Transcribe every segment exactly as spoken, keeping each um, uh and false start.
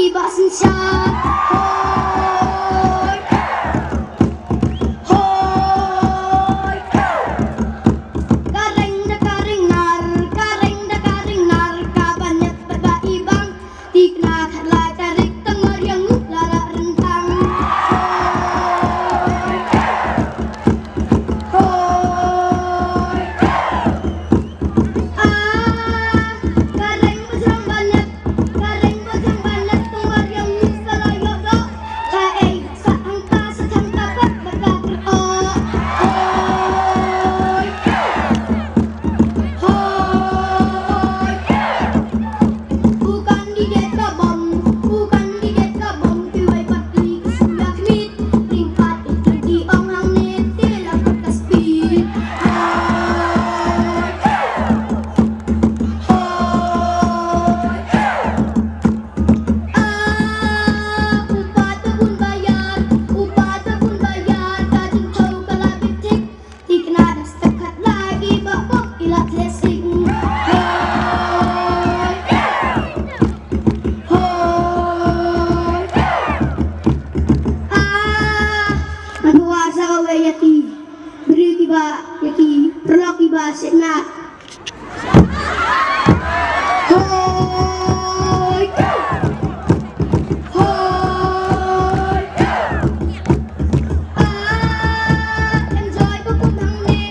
Iba synshar. Hoi. Hoi. Ka reng da ka reng nar, ka reng da ka reng nar, ka ban ïap bad ba ibang. Thikna khatlai tarik tang mariang la ra ryntang. Hoi. Hoi. Ah, ka reng bajrang balet, ka reng bajrang balet, tang mariang ni sa la ïoh doh. Ka ei, sa hangta, sa hangta, pat, pat, pat, oh. Hoi. Hoi. U candidate ka bom, u candidate ka bom, ki wai pat ki ka sum ïa khmih, ring pat ki ki ong hangne te la pat ka speed. Hoi. Hoi. Ah, u pat u bun ba ïar, u pat u bun ba ïar, ka jingthaw ka la bit thik. Thikna da step khatlai iba bok i la thleh sing. Hoi. Hoi. Ah, ngan pynwar sa kawei ïa ki briew kiba, ïa ki paralok kiba shit na. Hoi. Hoi. Ah, enjoy ka kum hangne,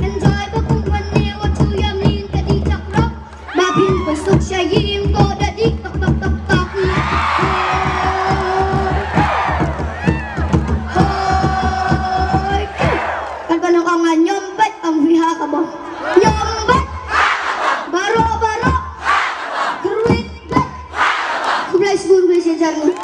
enjoy ka kum hangne, wat shu ïam lin ka dih jak rok. Ba phin pynsuh sha ïing ko da dih tok tok tok tok. Hoi. Kan ba nang ong nga ñiom bad ong phi ha ka bom. Ñiom bad. Baroh baroh. Kyrwit bad. Khublei shibun, khublei shihajar nguh.